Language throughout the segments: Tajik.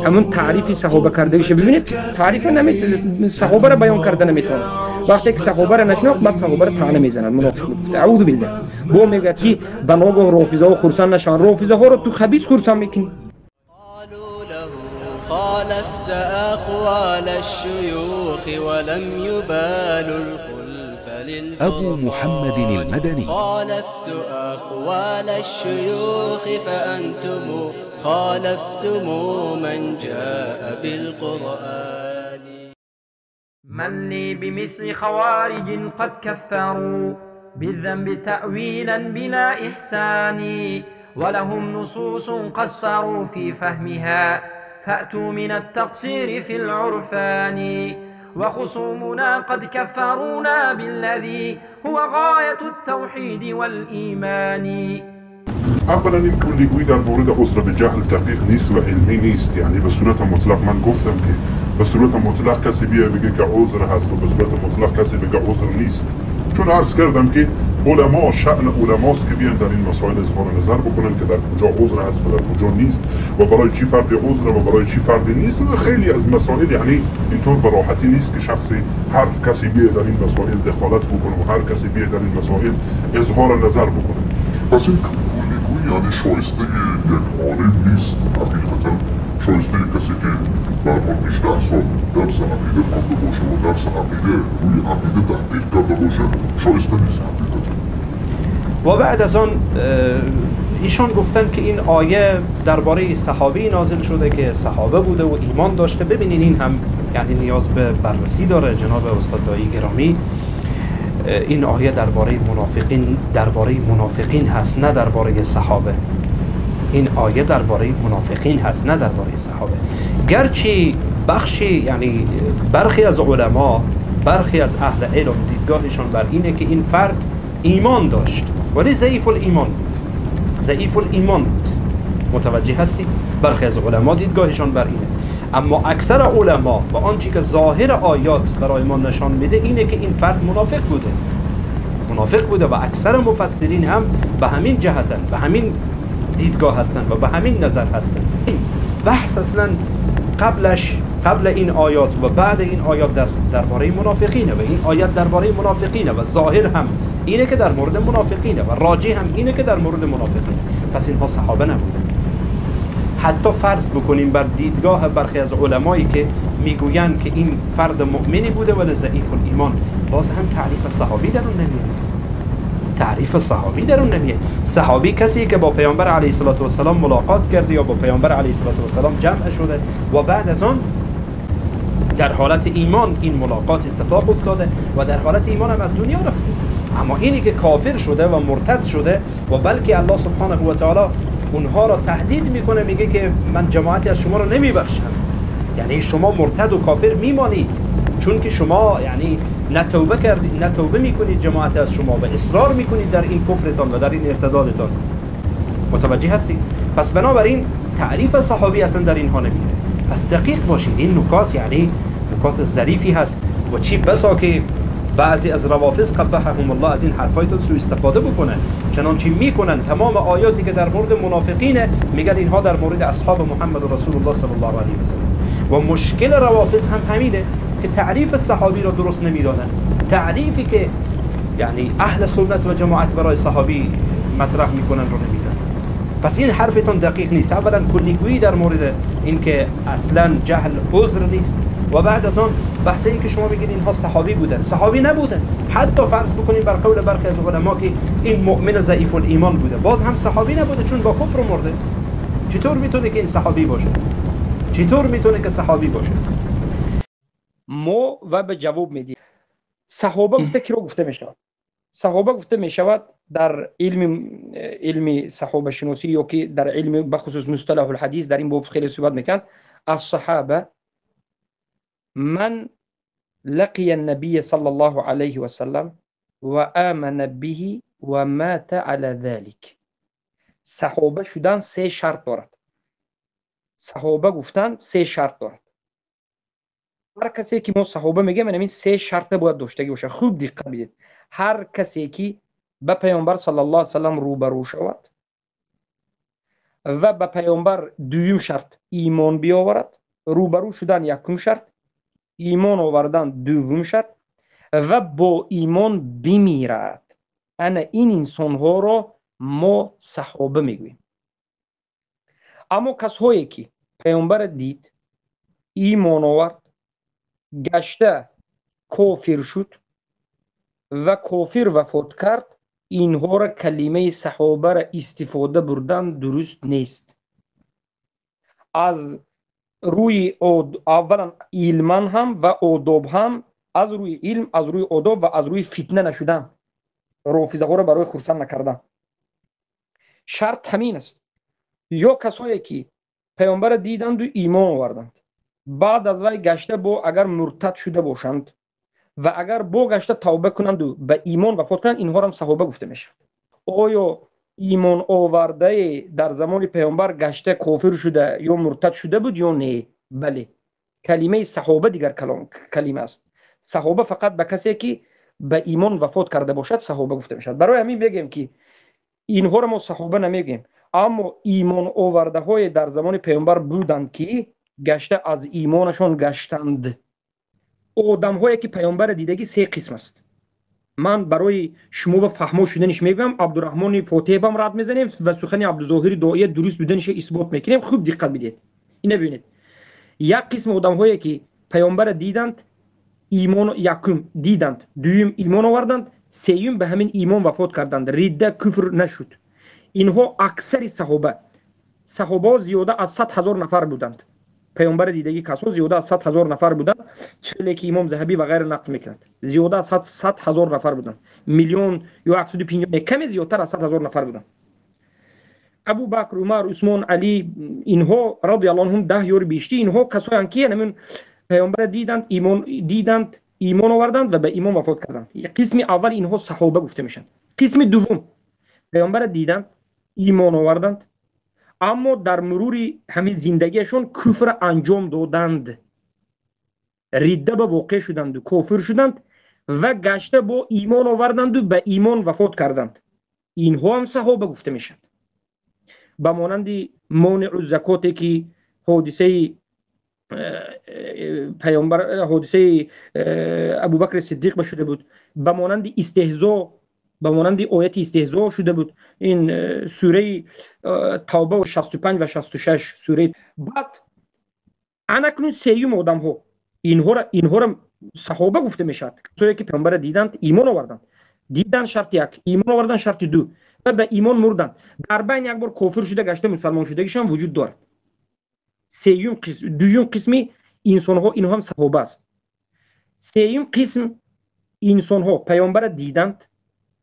Ҳамон таърифи саҳоба кардагиша бибинед, таърифа саҳобаро баён карда наметавонад. Вақте ки саҳобаро нашинохт, баъд саҳобаро таъна мезанад, мунофиқ мегуфта. Аъузу биллаҳ. Бо мегӯяд ки ба ногоҳ рофизаҳо хурсанд нашаванд. Рофизаҳоро ту хабис хурсанд мекунӣ. خالفت أقوال الشيوخ ولم يبالوا الخلف للفرقان. أبو محمد المدني. خالفت أقوال الشيوخ فأنتم خالفتم من جاء بالقرآن. من لي بمثل خوارج قد كفروا بالذنب تأويلا بلا إحسان، ولهم نصوص قصروا في فهمها فأتوا من التقصير في العرفان، وخصومنا قد كفرونا بالذي هو غاية التوحيد والإيمان. اولا این کلیگویی در مورد عذر به جهل دقیق نیست و علمی نیست. یعنی به صورت مطلق من گفتم که به صورت مطلق کسی بیه بگه که عذر هست و به صورت مطلق کسی بگه عذر نیست، چون عرض کردم که علما شأن علماست که بیان در این مسائل اظهار نظر بکنن که در کجا عذر هست و در کجا نیست و برای چی فرد عذر و برای چی فردی نیست و خیلی از مسائل. یعنی اینطور به راحتی نیست که شخصی هر کسی بیه در این مسائل دخالت بکنه و هر کسی بیه در این مسائل اظهار نظر بکنه. پس این کلیگویی یعنی شایسته یک عالم نیست، حقیقتا شایسته کسی که به هر حال 18 سال درس عقیده خوانده باشه و درس عقیده روی عقیده تحقیق کرده باشه شایسته نیست حقیقتا. و بعد از آن ایشان گفتن که این آیه درباره صحابی نازل شده که صحابه بوده و ایمان داشته. ببینین این هم یعنی نیاز به بررسی داره جناب استاد دایی گرامی. این آیه درباره منافقین، درباره منافقین هست نه درباره صحابه. این آیه درباره منافقین هست نه درباره صحابه. گرچه بخشی یعنی برخی از علما، برخی از اهل علم دیدگاهشان بر اینه که این فرد ایمان داشت ولی ضعیف الایمان بود، ضعیف الایمان بود. متوجه هستی؟ برخی از علما دیدگاهشان بر اینه، اما اکثر علما و آنچه که ظاهر آیات برای ما نشان میده اینه که این فرد منافق بوده، منافق بوده و اکثر مفسرین هم به همین جهتن، به همین دیدگاه هستند و به همین نظر هستند. این بحث اصلا قبلش، قبل این آیات و بعد این آیات درباره منافقینه و این آیات درباره منافقینه و ظاهر هم اینه که در مورد منافقینه و راجع هم اینه که در مورد منافقینه. پس اینها صحابه نبودن. حتی فرض بکنیم بر دیدگاه برخی از علمایی که میگویند که این فرد مؤمنی بوده ولی ضعیف الایمان، باز هم تعریف صحابی در اون نمیاد. تعریف صحابی در اون نمیاد. صحابی کسی که با پیامبر علیه الصلاة والسلام ملاقات کرده یا با پیامبر علیه الصلاة والسلام جمع شده و بعد از آن در حالت ایمان این ملاقات اتفاق افتاده و در حالت ایمان هم از دنیا رفته. اما اینی که کافر شده و مرتد شده و بلکه الله سبحانه و تعالی اونها را تهدید میکنه، میگه که من جماعتی از شما را نمیبخشم، یعنی شما مرتد و کافر میمانید، چون که شما یعنی نه توبه کردید، نه توبه میکنید جماعت از شما و اصرار میکنید در این کفرتان و در این ارتدادتان. متوجه هستید؟ پس بنابراین تعریف صحابی اصلا در اینها نمیره. پس دقیق باشید، این نکات یعنی نکات ظریفی هست و چی بسا که بعضی از روافض قبحهم الله از این حرفایتون سوء استفاده بکنن، چنانچه میکنن. تمام آیاتی که در مورد منافقینه میگن اینها در مورد اصحاب محمد رسول الله صلی الله علیه و سلم. و مشکل روافض هم همینه که تعریف صحابی را درست نمیدانند. تعریفی که یعنی اهل سنت و جماعت برای صحابی مطرح میکنن رو نمیدانند. پس این حرفتون دقیق نیست. اولا کلیگویی در مورد اینکه اصلا جهل عذر نیست و بعد از آن بحث این که شما میگید اینها صحابی بودن، صحابی نبودن. حتی فرض بکنیم بر قول برخی از علما که این مؤمن ضعیف الایمان بوده، باز هم صحابی نبوده چون با کفر مرده. چطور میتونه که این صحابی باشه؟ چطور میتونه که صحابی باشه؟ ما و به جواب میدیم. صحابه گفته کی رو گفته میشود؟ صحابه گفته میشود در علم صحابه شناسی یا که در علم بخصوص مصطلح الحدیث در این باب خیلی صحبت میکنن. الصحابه من لقي النبي صلى الله عليه وسلم وآمن به ومات على ذلك. صحابه شدن سه شرط دارد. صحابه گفتن سه شرط دارد. هر کسی که ما صحابه میگیم این سه شرط باید داشته باشه. خوب دقت بدید. هر کسی که به پیامبر صلی الله علیه و سلم روبرو شود ва ба паёмбар дуюм шарт имон биёварад, рӯбарӯ шудан якум шарт, имон овардан дуввум шарт ва бо имон бимирад. Ана ин инсонҳоро мо саҳоба мегӯем. Аммо касҳое ки паёмбара дид, имон овард, гашта кофир шуд ва кофир вафот кард, инҳоро калимаи саҳобаро истифода бурдан дуруст нест. Аз рӯи аввалан илман ҳам ва одоб ҳам, аз рӯи илм, аз рӯи одоб ва аз рӯи фитна нашудан, рофизаҳоро барои хурсанд накардан. Шарт ҳамин аст. Ё касое ки паёмбара диданду имон оварданд, баъд аз вай гашта бо агар муртад шуда бошанд ва агар бо гашта тавба кунанду ба имон вафот кунанд, инҳоро саҳоба гуфта мешавад. Оё имон овардае дар замони паёмбар гашта кофир шуда ё муртад шуда буд ё не? Бале, калимаи саҳоба дигар калима аст. Саҳоба фақат ба касе ки ба имон вафот карда бошад саҳоба гуфта мешавад. Барои ҳамин мегӯем ки инҳоро мо саҳоба намегӯем, аммо имон овардаҳое дар замони паёмбар буданд ки гашта аз имонашон гаштанд. Одамҳое ки паёмбара дидагӣ се қисм аст. Ман барои шумо ба фаҳмо шуданиш мегӯям, Абдураҳмони Фотеҳбам рад мезанем ва сухани Абдузоҳири Доия дуруст буданиша исбот мекунем. Хуб диққат бидиҳед, ина бибинед. Як қисм одамҳое ки паёмбара диданд, имон якум диданд, дуюм имон оварданд, сеюм ба ҳамин имон вафот карданд, ридда куфр нашуд. Инҳо аксари саҳоба, саҳобаҳо зиёда аз 100 000 нафар буданд. Паёмбари дидагӣ касҳо зиёда аз 100 000 нафар буданд, чиле ки имом Заҳабӣ ва ғайра нақл мекунад. Зиёда аз 100 000 нафар буданд, миллион ё 150, каме зиёдтар аз 100 000 нафар буданд. Абубакр, Умар, Усмон, Али, инҳо радиаллоҳу анҳум 10 ёри бештӣ, инҳо касоянд ки ҳамин паёмбара диданд, имон диданд, имон оварданд ва ба имон вафот карданд. Қисми аввал инҳо саҳоба гуфта мешаванд. Қисми дуввум паёмбара диданд, имон оварданд, аммо дар мурури ҳамин зиндагиашон куфр анҷом доданд, ридда ба воқеъ шуданду кофир шуданд ва гашта бо имон оварданду ба имон вафот карданд. Инҳо ҳам саҳоба гуфта мешаванд. Ба монанди монеъу закоте ки ҳодисаи паёмбар, ҳодисаи Абубакри Сиддиқ ба шуда буд, ба монанди истеҳзо, ба монанди ояти истеҳзо шуда буд. Ин сураи Тавба 65 ва 66 сураи. Баъд анакнун сеюм одамҳо, инҳоро саҳоба гуфта мешавад, касое ки паёмбара диданд, имон оварданд. Дидан шарти як, имон овардан шарти ду ва ба имон мурданд. Дар байн як бор кофир шуда гашта мусалмон шудагишам вуҷуд дорад. Сеюм қисм, дуюм қисми инсонҳо инҳо ҳам саҳоба аст. Сеюм қисм инсонҳо паёмбара диданд,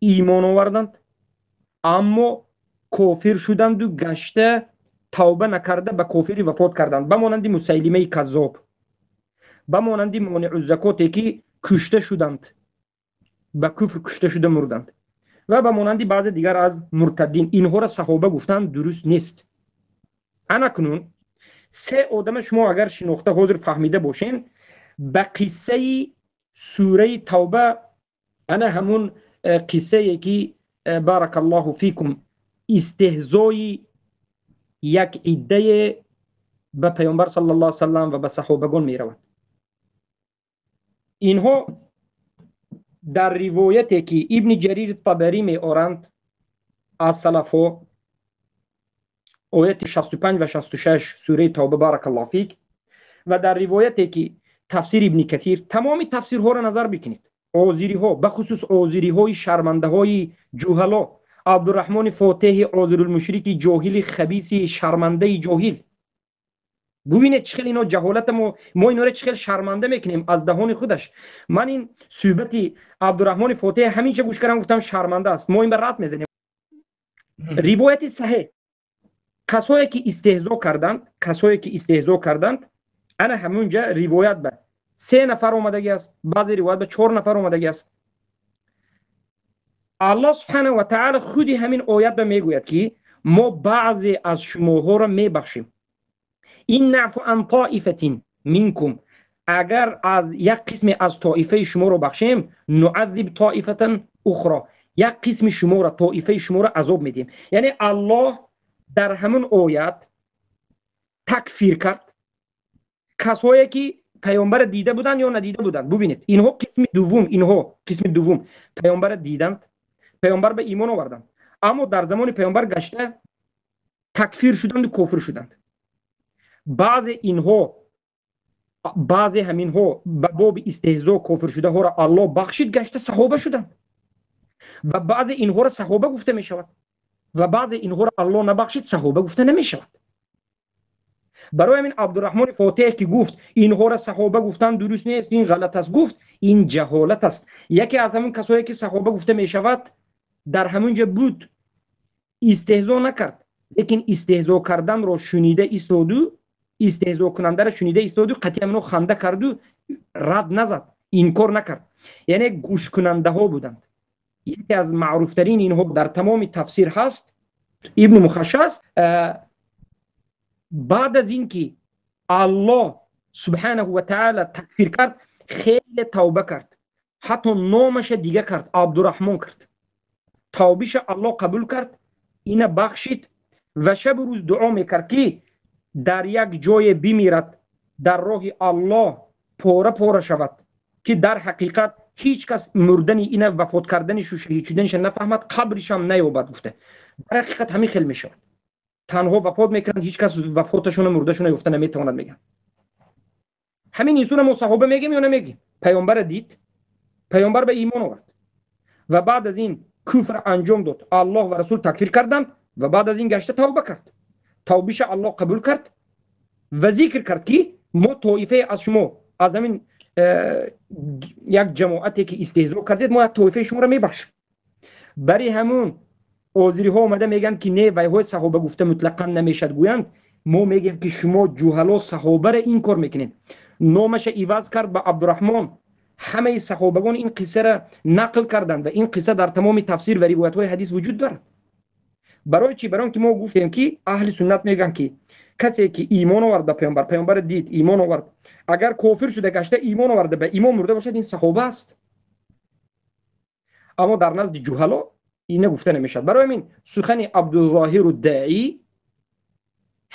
имон оварданд, аммо кофир шуданду гашта тавба накарда ба кофири вафот карданд, ба монанди Мусайлимаи Каззоб, ба монанди монеъуззакоте ки кушта шуданд, ба куфр кушта шуда мурданд ва ба монанди баъзе дигар аз муртаддин. Инҳоро саҳоба гуфтан дуруст нест. Анакнун се одама шумо агар шинохта ҳозир фаҳмида бошен, ба қиссаи сураи Тавба, ана ҳамун қиссае ки баракаллоҳу фикум истеҳзои як иддае ба паёмбар саллаллоҳу алайҳи васаллам ва ба саҳобагон меравад. Инҳо дар ривояте ки Ибни Ҷарир Табарӣ меоранд аз салафҳо, ояти 65 ва 66 сураи Тавба, баракаллоҳу фик, ва дар ривояте ки тафсири Ибни Касир, тамоми тафсирҳоро назар бикунед, озириҳо, бахусус озириҳои шармандаҳои ҷуҳало, Абдураҳмони Фотеҳи озирулмушрики ҷоҳили хабиси шармандаи ҷоҳил, бубинед чӣ хел ино ҷаҳолата мо инора чӣ хел шарманда мекунем аз даҳони худаш. Ман ин суҳбати Абдураҳмони Фотеҳ ҳаминча гӯш кардам, гуфтам шарманда аст, мо ин ба рад мезанем. Ривояти саҳеҳ, касое ки истеҳзо карданд, касое ки истеҳзо карданд, ана ҳамунҷа ривоят ба 3 нафар омадагӣ аст, баъзе ривоят ба 4 нафар омадагӣ аст. Аллоҳ субҳанаҳу ва таъала худи ҳамин оят ба мегӯяд ки мо баъзе аз шумоҳоро мебахшем. Ин наъфу ан тоифатин минкум, агар аз як қисме аз тоифаи шуморо бахшем, нуаззиб тоифатан ухро, як қисми шуморо, тоифаи шуморо азоб медиҳем. Яъне Аллоҳ Дар ҳамон оят такфир кард касое ки паёмбара дида буданд ё надида буданд. Бубинед, инҳо қисми дуввум, инҳо қисми дуввум паёмбара диданд, паёмбар ба имон оварданд, аммо дар замони паёмбар гашта такфир шуданду кофир шуданд. Баъзе инҳо, баъзе ҳаминҳо ба боби истеҳзо кофир шудаҳоро Аллоҳ бахшид, гашта саҳоба шуданд ва баъзе инҳоро саҳоба гуфта мешавад ва баъзе инҳоро Аллоҳ набахшид, саҳоба гуфта намешавад. Барои ҳамин Абдурраҳмони Фотеҳ ки гуфт инҳоро саҳоба гуфтан дуруст нест, ин ғалат аст, гуфт ин ҷаҳолат аст. Яке аз ҳамон касое ки саҳоба гуфта мешавад дар ҳамон ҷа буд, истеҳзо накард, лекин истеҳзо карданро шунида истоду, истеҳзокунандаро шунида истоду, қатъи ҳамино ханда карду рад назад, инкор накард. Яъне гӯшкунандаҳо буданд. Яке аз маъруфтарин инҳо дар тамоми тафсир ҳаст Ибни Мухаша аст. Баъд аз ин ки Аллоҳ субҳанаҳу ва таала такфир кард, хеле тавба кард, ҳатто номаша дига кард, Абдурраҳмон кард. Тавбиша Аллоҳ қабул кард, ина бахшид ва шабу рӯз дуо мекард ки дар як ҷое бимирад, дар роҳи Аллоҳ пора пора шавад, ки дар ҳақиқат ҳеҷ кас мурдани ина, вафот карданишу шаҳид шуданиша нафаҳмад, қабришам наёбад гуфта. Дар ҳақиқат ҳамин хел мешавад. Танҳо вафот мекунанд, ҳеҷ кас вафоташона, мурдашона ёфта наметавонад, мегӯянд. Ҳамин инсона мо саҳоба мегӯем ё намегӯем? Паёмбара дид, паёмбар ба имон овард ва баъд аз ин куфр анҷом дод, Аллоҳ ва расул такфир карданд ва баъд аз ин гашта тавба кард. Тавбиша Аллоҳ қабул кард ва зикр кард ки мо тоифае аз шумо, аз ҳамин як ҷамоате ки истеҳзо кардед, мо як тоифаи шуморо мебахшем. Бари ҳамун озириҳо омада мегӯянд ки не, вайҳои саҳоба гуфта мутлақан намешад гӯянд. Мо мегӯем ки шумо ҷуҳало саҳобаро инкор мекунед. Номаша иваз кард ба Абдурраҳмон. Ҳамаи саҳобагон ин қиссаро нақл карданд ва ин қисса дар тамоми тафсир ва ривоятҳои ҳадис вуҷуд дорад. Барои чӣ? Барои он ки мо гуфтем ки аҳли суннат мегӯянд ки касе ки имон овард ба паёмбар, паёмбарро дид, имон овард, агар кофир шуда гашта имон оварда ба имон мурда бошад, ин саҳоба аст. Аммо дар назди ҷуҳало ина гуфта намешавад. Барои ҳамин сухани Абдузоҳиру Даӣ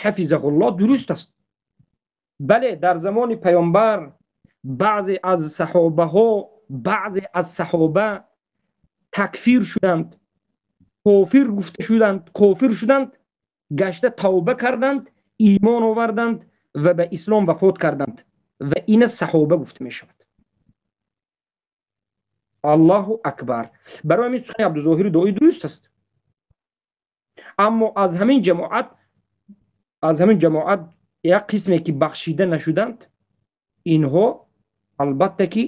ҳафизаҳуллоҳ дуруст аст. Бале, дар замони паёмбар баъзе аз саҳобаҳо, баъзе аз саҳоба такфир шуданд, кофир гуфта шуданд, кофир шуданд, гашта тавба карданд, имон оварданд ва ба ислом вафот карданд ва ина саҳоба гуфта мешавад. Аллоҳу акбар. Барои ҳамин сухани Абдузоҳири Доӣ дуруст аст. Аммо аз ҳамин ҷамоат, аз ҳамин ҷамоат як қисме ки бахшида нашуданд, инҳо албатта ки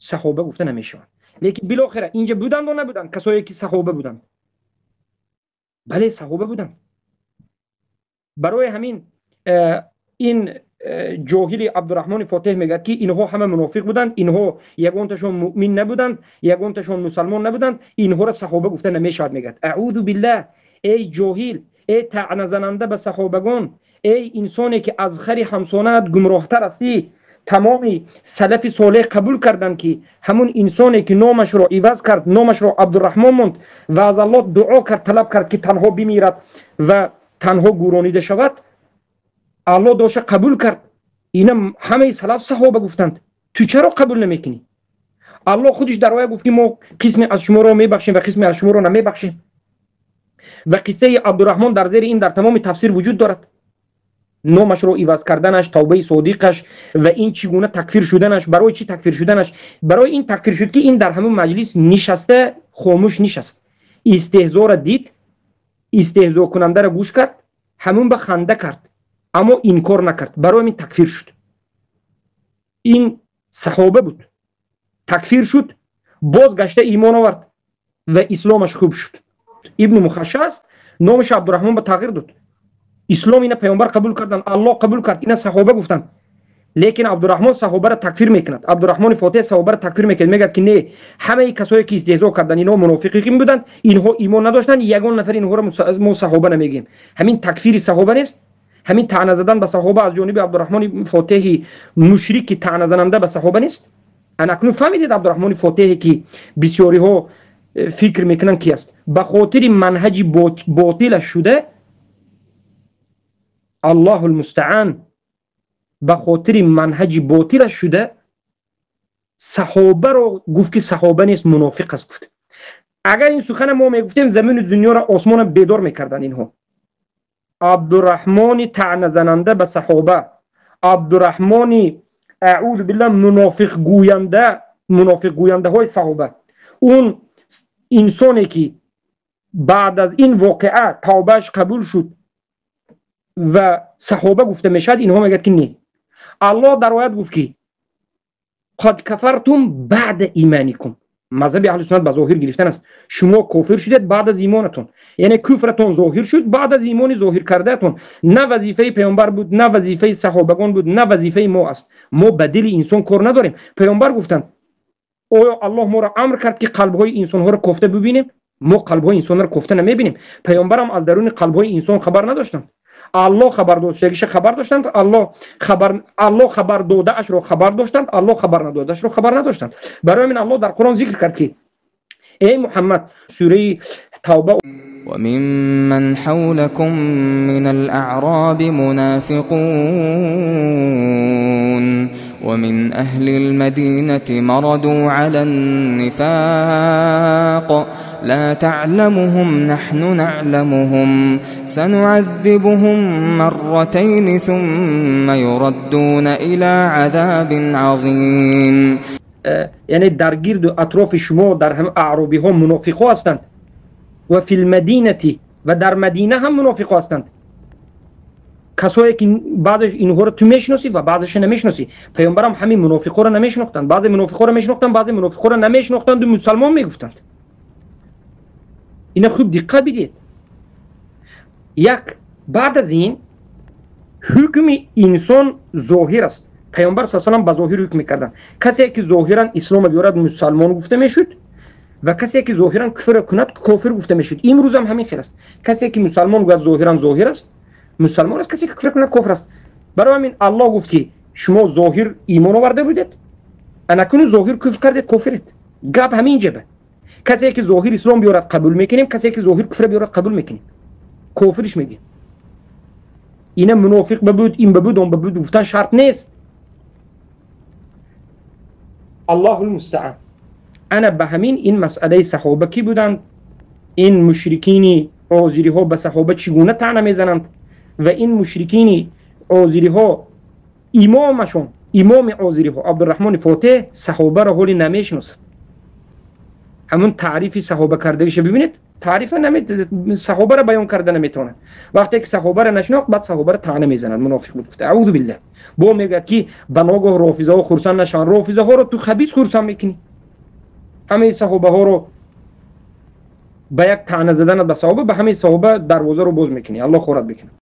саҳоба гуфта намешаванд. Лекин билохира инҷа буданд ё набуданд касое ки саҳоба буданд? Бале, саҳоба буданд. Барои ҳамин ин ҷоҳили Абдурраҳмони Фотеҳ мегӯяд ки инҳо ҳама мунофиқ буданд, инҳо ягонташон муъмин набуданд, ягонташон мусалмон набуданд, инҳоро саҳоба гуфта намешавад, мегӯяд. Аъузу биллаҳ, эй ҷоҳил, эй таъназананда ба саҳобагон, эй инсоне ки аз хари ҳамсонаат гумроҳтар ҳастӣ. Тамоми салафи солеҳ қабул карданд ки ҳамун инсоне ки номашро иваз кард, номашро Абдурраҳмон монд ва аз Аллоҳ дуо кард, талаб кард ки танҳо бимирад ва танҳо гӯронида шавад, Аллоҳ доша қабул кард. Ина ҳамаи салаф саҳоба гуфтанд. Ту чаро қабул намекунӣ? Аллоҳ худиш дар оя гуфт ки мо қисме аз шуморо мебахшем ва қисме аз шуморо намебахшем. Ва қиссаи Абдурраҳмон дар зери ин дар тамоми тафсир вуҷуд дорад. Номашро иваз карданаш, тавбаи содиқаш ва ин чӣ гуна такфир шуданаш, барои чӣ такфир шуданаш? Барои ин такфир шуд ки ин дар ҳамун маҷлис нишаста, хомӯш нишаст, истеҳзоро дид, истеҳзокунандаро гӯш кард, ҳамун ба ханда кард, аммо инкор накард. Барои ҳамин такфир шуд. Ин саҳоба буд, такфир шуд, боз гашта имон овард ва исломаш хуб шуд. Ибни Мухаша аст, номаш Абдурраҳмон ба тағйир дод. Ислом ина паёмбар қабул карданд, Аллоҳ қабул кард, ина саҳоба гуфтанд. Лекин Абдурраҳмон саҳобаро такфир мекунад. Абдурраҳмони Фотеҳ саҳобаро такфир мекунад, мегӯяд ки не, ҳамаи касое ки истеҳзо карданд инҳо мунофиқин буданд, инҳо имон надоштанд, ягон нафар инҳоро мо саҳоба намегӯем. Ҳамин такфири саҳоба нест, ҳамин таъна задан ба саҳоба аз ҷониби Абдурраҳмони Фотеҳи мушрик ки таъна зананда ба саҳоба нест. Ана акнун фаҳмидед Абдурраҳмони Фотеҳе ки бисёриҳо фикр мекунанд ки аст, ба хотири манҳаҷи ботилаш шуда الله المستعان به خاطر منهج باطل شده صحابه رو گفت که صحابه نیست، منافق است گفت. اگر این سخن ما میگفتیم زمین دنیا را آسمان بیدار میکردن اینها. عبدالرحمن طعنه زننده به صحابه، عبدالرحمن اعوذ بالله منافق گوینده، منافق گوینده های صحابه، اون انسانی که بعد از این واقعه توبهش قبول شد و صحابه گفته میشد، اینها میگه که نه. الله در آیت گفت که قد کفرتم بعد ایمانکم. مذهب اهل سنت به ظاهر گرفتن است. شما کافر شدید بعد از ایمانتون، یعنی کفرتون ظاهر شد بعد از ایمان ظاهر کردهتون. نه وظیفه پیامبر بود، نه وظیفه صحابگان بود، نه وظیفه ما است. ما به دل انسان کار نداریم. پیامبر گفتند آیا الله ما را امر کرد که قلب‌های انسان‌ها را کوفته ببینیم؟ ما قلب‌های انسان را کوفته نمی‌بینیم. پیامبرم از درون قلب‌های انسان خبر نداشتند. الله خبر داشتگیش خبر داشتند، الله خبر داده اش رو خبر داشتند، الله خبر نداده اش رو خبر نداشتند. برای من الله در قرآن ذکر کرد که ای محمد، سوره توبه، وممن حولكم من الأعراب منافقون ومن أهل المدينة مردوا على النفاق لا تعلمهم نحن نعلمهم سنعذبهم مرتين ثم يردون إلى عذاب عظيم. یعنی در گرد و اطراف شما در هم اعرابی ها منافق ها هستند، و فی المدینه و در مدینه هم منافق ها هستند، کسایی که بعضش اینها رو تو میشناسی و بعضش نمیشناسی. پیامبرم همین منافقا رو نمیشناختند، بعضی منافقا رو میشناختند، بعضی منافقا رو نمیشناختند و مسلمان میگفتند. اینا خوب دقت بدید. یک، بعد از این حکم انسان ظاهر است. پیامبر صلی الله علیه و سلم به ظاهر حکم میکردند. کسی که ظاهرا اسلام بیارد مسلمان گفته میشد و کسی که ظاهرا کفر کند کافر گفته میشد. امروز هم همین خیر است. کسی که مسلمان گفت ظاهرا ظاهر است مسلمان است، کسی که کفر کند کافر است. برای همین الله گفت که شما ظاهر ایمان آورده بودید، انکنون ظاهر کفر کردید کافرید. گپ همین جبه. کسی که ظاهر اسلام بیارد قبول میکنیم، کسی که ظاهر کفر بیارد قبول میکنیم، کافرش میگیم. اینا منافق ببود، این ببود، اون ببود گفتن شرط نیست. الله المستعان. انا به همین این مسئله صحابه کی بودند، این مشرکین آذری ها به صحابه چگونه طعنه میزنند و این مشرکین آذری ها امامشون، امام آذری ها عبدالرحمن فاتح صحابه را حالی نمیشناسد. همون تعریف صحابه کردگیش ببینید، تعریف صحابه را بیان کرده نمیتونه. وقتی که صحابه را نشناخت بعد صحابه را طعنه میزند، منافق بود گفته. اعوذ بالله. با میگه که بناگاه رافضه ها خرسند نشان، رافضه ها رو تو خبیث خرسند میکنی. همه صحابه ها رو به یک طعنه زدن به صحابه، به همه صحابه دروازه رو باز میکنی. الله خورد بکنه.